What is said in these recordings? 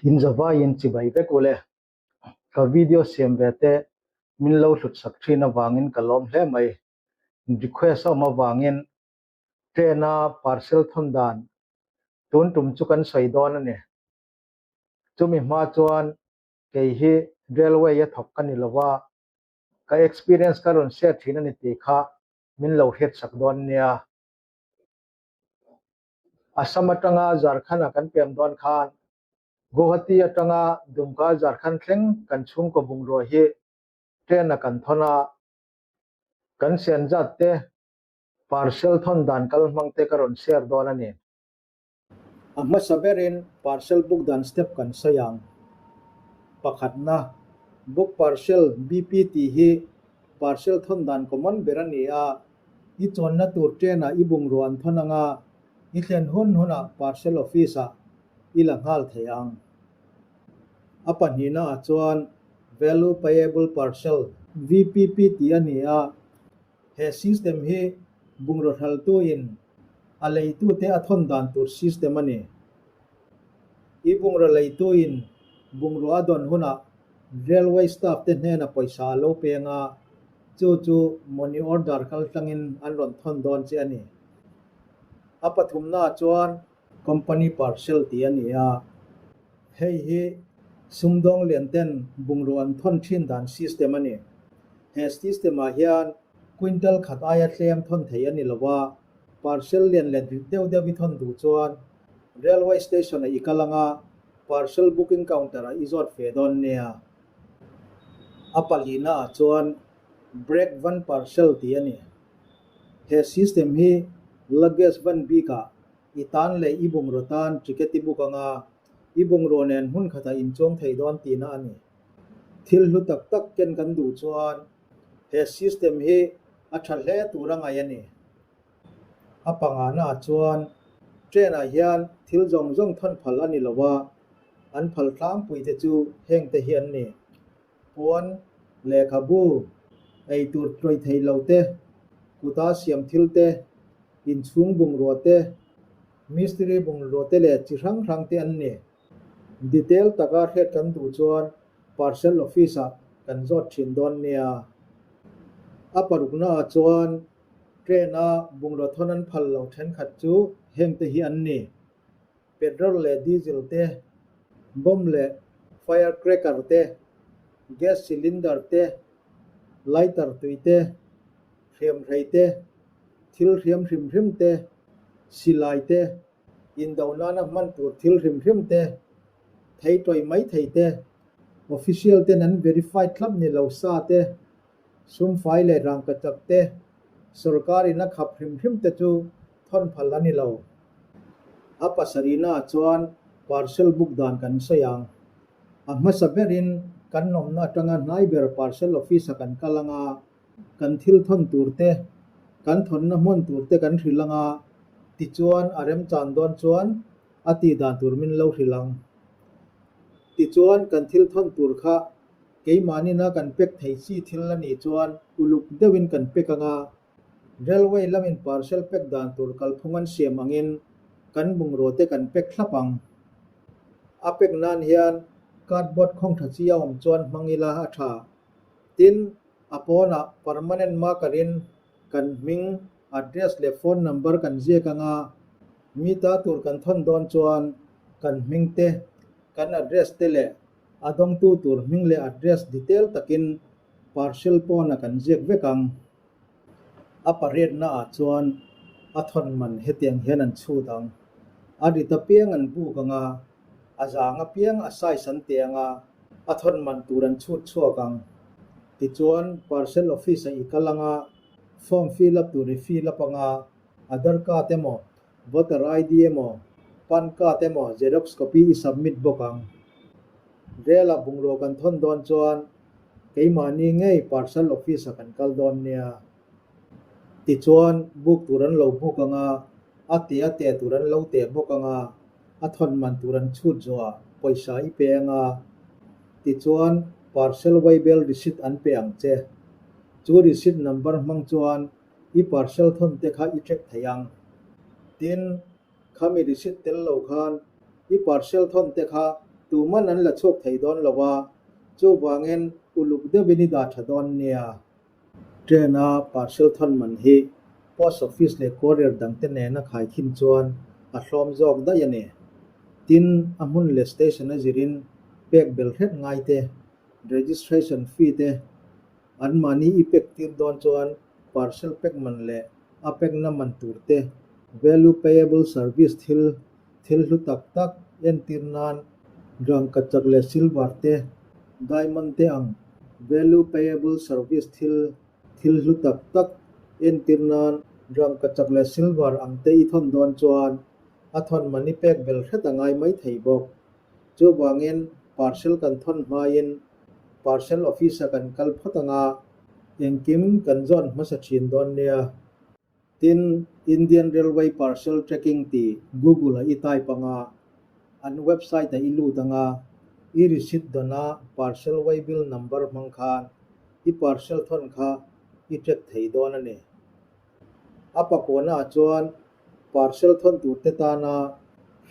Inzavaiin chibai vek ule. Ka video siam ve te min lo hlut sak thin avangin ka lawm hle mai. Request a awm avangin train a parcel thawn dan tun tum chu kan sawi dawn a ni. Chumi hma chuan kei hi railway a thawk ka ni lova, ka experience ka rawn share thin a ni tih kha min lo hriat sak dawn nia. Assam atanga Jharkhand-a kan pem dawn khan Guwahati atanga Dumka Jharkhand thleng kan chhungkaw bungrua hi train-a kan thawn a, kan sian zat te parcel thawn dan kal hmang te ka rawn share dawn a ni. A hmasa berin parcel book dan step kan sawi ang. Pakhatna, book parcel BP tih hi parcel thawn dan common ber a ni a, i chuanna tur train-ah i bungrua an thawn anga i thlen hun hunah parcel office-ah i la nghal thei ang. A pahnihnaah chuan Value Payable Parcel, VPP, tih a ni a, he system hi bungraw hraltuin a leitute a thawn dan tur system a ni. I bungraw leituin bungrua a dawn hunah railway staff te hnena pawisa a lo peng a, chu chu money order kaltlangin an rawn thawn dawn che a ni. A pathumnaah chuan Company parcel tih a ni a, hei hi sumdawng lian ten bungrua an thawn thin dan system a ni. He system ah hian quintal khat aia tlem thawn thei a ni lo a, parcel lian let rit deuh deuh i thawn duh chuan railway station ah i kal anga parcel booking counter ah i zawt fe dawn nia. A palina ah chuan break van parcel tih a ni. He system hi luggage van bik ah I tan leh i bungraw tan ticket i book anga i bungraw nen hmun khatah inchuang thei dawn tihna a ni. Thil hlu tak tak ken kan duh chuan he system hi a tha hle tur a ngaih a ni. A pangana chuan train ah hian thil zawng zawng thawn phal a ni lo a, an phal tlangpui te chu heng te hi an ni. Puan, lehkhabu, eitur tawih thei lo te, kuta siam thil te, inchhung bungrua te, mistiri bungrua te leh chi hrang hrang te an ni. Detail taka hriat kan duh chuan parcel office ah kan zawt thin dawn nia. A parukna ah chuan train a bungrua thawn an phal lo thenkhat chu heng te hi an ni. Petrol leh diesel te, bomb leh fire cracker te, gas cylinder te, lighter tui te, hriamhrei te, thil hriam hrim hrim te, silai te, indo nana hman tur thil hrim hrim te, thei tawih mai thei te, official ten an verify thlap ni lo sa te, sumfai leh rangkachak te, sorkar in a khap hrim hrim te chu thawn phal a ni lo. A pasarihna ah chuan parcel book dan kan sawi ang. A hmasa berin kan nawmna atanga hnai ber parcel office a kan kal anga kan thil thawn tur te, kan thawnna hmun tur te kan hrilh anga tichuan a remchan dawn chuan a tih dan tur min lo hrilh ang. Tichuan kan thil thawn tur kha keimahnin a kan pack thei chi thil a nih chuan uluk deuhin kan pack anga Railway lamin parcel pack dan tur kalphung an siam angin kan bungrua te kan pack thlap ang. A pack nan hian cardboard khawng tha chi a awm chuan hmang ila a tha. Tin, a pawnah permanent marker in kan hming, address leh phone number kan ziak anga mi ta tur kan thawn dawn chuan kan hming te, kan address te leh a dawngtu tur hming leh address detail takin parcel pawnah kan ziak vek ang. A pariatna ah chuan a thawn man hetiang hian an chhut ang. A rit apiang an buk ang a, a zang apiang a size an teh ang a, a thawn man tur an chhut chhuak ang. Tichuan parcel office ah i kal ang a, form fill up tur i fill up ang a, Aadhaar card emaw, voter ID emaw, pan card emaw xerox copy i submit bawk ang. Rel ah bungrua kan thawn dawn chuan Keimahni ngei parcel office-ah kan kal dawn nia. Tichuan, buk tur an lo buk ang a, a teh a teh tur an lo teh bawk ang a, a thawn man tur an chhut zawhah pawisa i pe ang a. Tichuan, parcel waybill receipt an pe ang che. Chu receipt number hmang chuan i parcel thawn te kha i check thei ang. Tin, khami receipt tel lo khan i parcel thawn te kha. Tuman an la chhuak thei dawn lo a, chuvangin uluk deuhin i dah tha dawn nia. Train-a parcel thawn man hi post office leh courier dangte nena khaikhin chuan a hlawm zawk daih a ni. Tin, a hmun leh station a zirin pek bel hret ngai te, registration fee te anmahni i pek tir dawn chuan parcel pek man leh a pekna man tur te, value payable service thil Thil hlu tak tak entir nan rangkachak leh silver te, diamond te ang value payable service thil thil hlu tak tak entir nan rangkachak leh silver ang te i thawn dawn chuan a thawn man i pek bel hret a ngai mai thei bawk. Chuvangin parcel kan thawn hmain parcel office-a kan kal phawt anga engkim kan zawn hmasa thin dawn nia. Tin, Indian Railway Parcel Tracking tih Google-a i type anga, an website-a i lut anga, i receipt dawna parcel waybill number hmang khan i parcel thawn kha i track thei dawn a ni. A pakuanaah chuan parcel thawn turte tana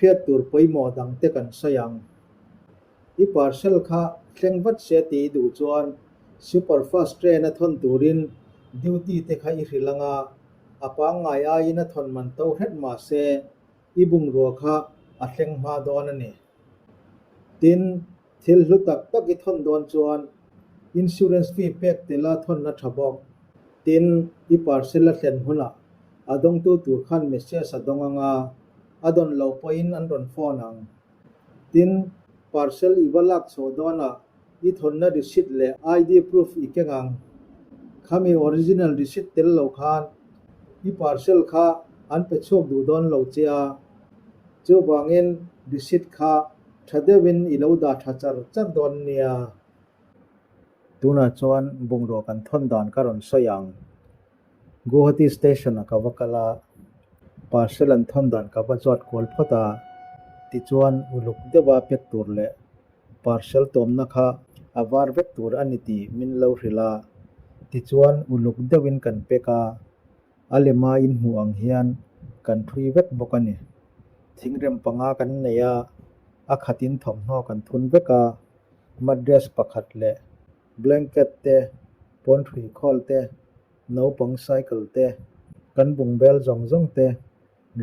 hriat tur pawimawh dangte kan sawi ang. I parcel kha thleng vat se tih i duh chuan superfast train a thawn turin duty te kha i hrilh anga, a pangngai aiin a thawn man to hret mah se i bungrua kha a thleng hma dawn a ni. Tin, thil hlu tak tak i thawn dawn chuan insurance fee pek tel a thawn a tha bawk. Tin, i parcel a thlen hunah a dawngtu tur khan message a dawng anga, a dawn lo pawhin an rawn phone ang. Tin, parcel i va lak chhuah dawnah i thawnna receipt leh ID proof i keng ang. Khami original receipt tel lo khan i parcel kha an pe chhuak duh dawn lo che a, chuvangin receipt kha tha deuhin i lo dah tha char char dawn nia. Tunah chuan bungrua kan thawn dan ka rawn sawi ang. Guwahati station ah ka va kal a, parcel an thawn dan ka va zawt kual phawt a, tichuan uluk deuha pek tur leh parcel tawmna kha a var vek tur a ni tih min lo hrilh a, tichuan uluk deuhin kan pek a, a lema inhmuh ang hian kan thui vek bawk a ni. Thingrem panga kan nei a, a khatin thawmhnaw kan thun vek a, mattress pakhat leh Blanket te, pawnṭhui khawl te, naupang cycle te, kan bungbel zawng zawng te,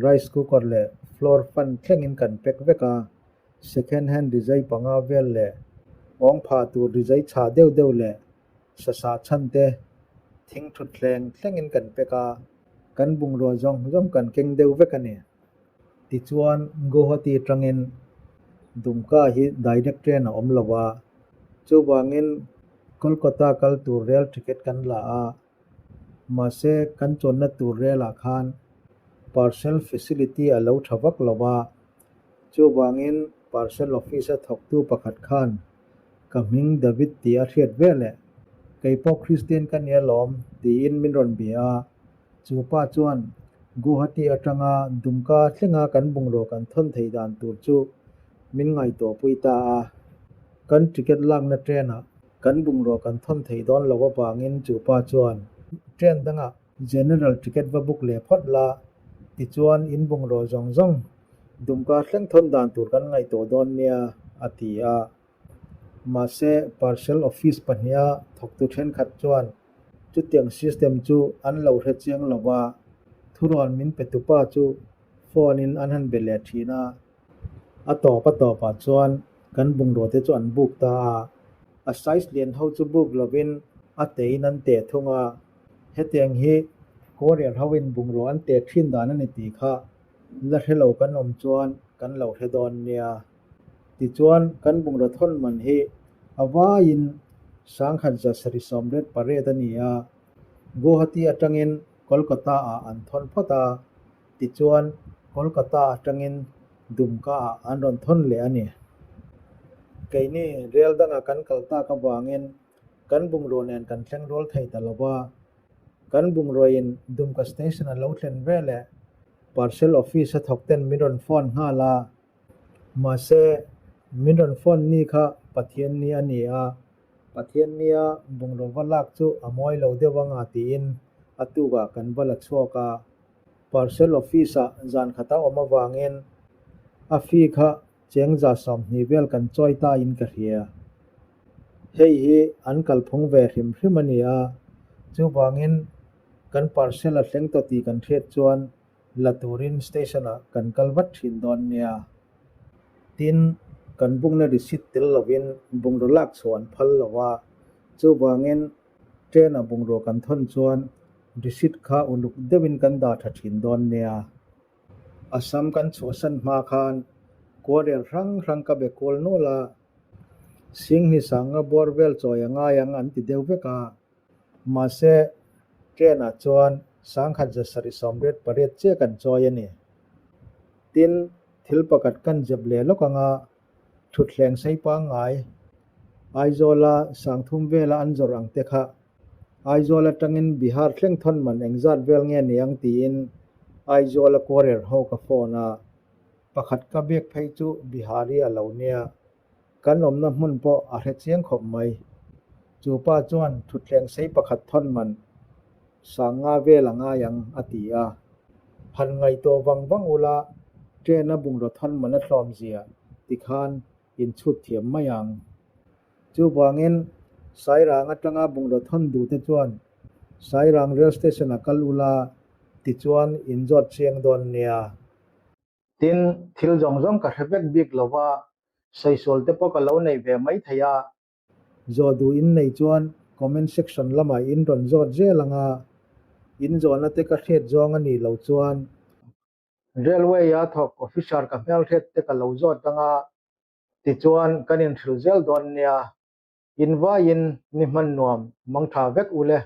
rice cooker leh floor fan thlengin kan pack vek a, second hand rizai panga vel leh awng phah tur rizai chhah deuh deuh leh sasah chhan te, thing thut thleng thlengin kan pack a, kan bungrua zawng zawng kan keng deuh vek a ni. Tichuan, Guwahati atangin Dumka hi direct train a awm lo a, chuvangin Kolkata kal tur rail ticket kan la a, mahse kan chuanna tur rail ah khan parcel facility a lo tha vak lo a, chuvangin parcel office a thawktu pakhat khan ka hming David tih a hriat veleh kei pawh Kristian ka nia lawm tiin min rawn bia a, Chu pa chuan Guwahati atanga Dumka thlenga kan bungraw kan thawn thei dan tur chu min ngaihtuahpui ta a. Kan ticket lakna train-ah kan bungraw kan thawn thei dawn lo avangin chu pa chuan train dangah general ticket va book leh phawt la, tichuan in bungraw zawng zawng Dumka thleng thawn dan tur kan ngaihtuah dawn nia, a ti a. Mahse, parcel office pahniha thawktu thenkhat chuan Chutiang system chu an lo hre chiang lo va, thurawn min pe tupa chu phone in an han be leh thin a. A tawp a tawpah chuan kan bungrua te chu an book ta a, a size lian ho chu book lovin a teiin an teh thung a. Hetiang hi courier hoin bungrua an teh thin dan a ni tih kha la hre lo kan awm chuan kan lo hre dawn nia. Tichuan, kan bungraw thawn man hi a vaiin 1778 a ni a, Guwahati atangin Kolkata-ah an thawn phawt a, tichuan Kolkata atangin Dumka-ah an rawn thawn leh a ni. Keini rel danga kan kal tak avangin kan bungraw nen kan thleng rual thei ta lo va, kan bungrawin Dumka station a lo thlen veleh parcel office a thawk ten min rawn phone nghal a, Mahse, min rawn phone ni kha Pathian ni a ni a, Pathian nia bungraw va lak chu a mawi lo deuh anga tiin a tukah kan va la chhuak a. Parcel office-ah zan khat a awm avangin a fee kha Cheng 120 vel kan chawi ta in ka hria. Hei hi an kalphung ve hrim hrim a ni a, chuvangin kan parcel a thleng tawh tih kan hriat chuan la turin station ah kan kal vat thin dawn nia. Tin, kan bukna receipt tel lovin bungraw lak chhuah an phal lo a, chuvangin train ah bungraw kan thawn chuan receipt kha uluk deuhin kan dah tha thin dawn nia. Assam kan chhuahsan hma khan kuarel hrang hrang ka be kual nual a, Singhni sanga buar vel chawi a ngai ang an ti deuh vek a, mahse train ah chuan 1778 chiah kan chawi a ni. Tin, thil pakhat kan zep leh lawk ang a, thutthleng sei pangngai Aizawla 3000 vela an zawrh ang te kha Aizawl atangin Bihar thleng thawn man engzat vel nge ni ang tiin Aizawla courier ho ka phone a, pakhat ka biak phei chu Bihari a lo nia, kan awmna hmun pawh a hre chiang khawp mai. Chu pa chuan thutthleng sei pakhat thawn man 5000 vel a ngai ang a ti a. Han ngaihtuah vang vang ula train a bungraw thawn man a tlawm zia tikhan inchhut thiam mai ang. Chuvangin, Sairang atanga bungraw thawn duhte chuan Sairang Rail Station-a kal ula tichuan inzawt chiang dawn nia. Tin, thil zawng zawng ka hre vek bik lo va, saisual te pawh ka lo nei ve mai thei a. Zawh duh in nei chuan comment section lamah in rawn zawt zel ang a, in zawhna te ka hriat zawng a nih loh chuan. Railway-a thawk officer ka hmelhriat te ka lo zawt ang a, Tichuan, kan inhrilh zel dawn nia, in vaiin ni hman nuam mangtha vek u le.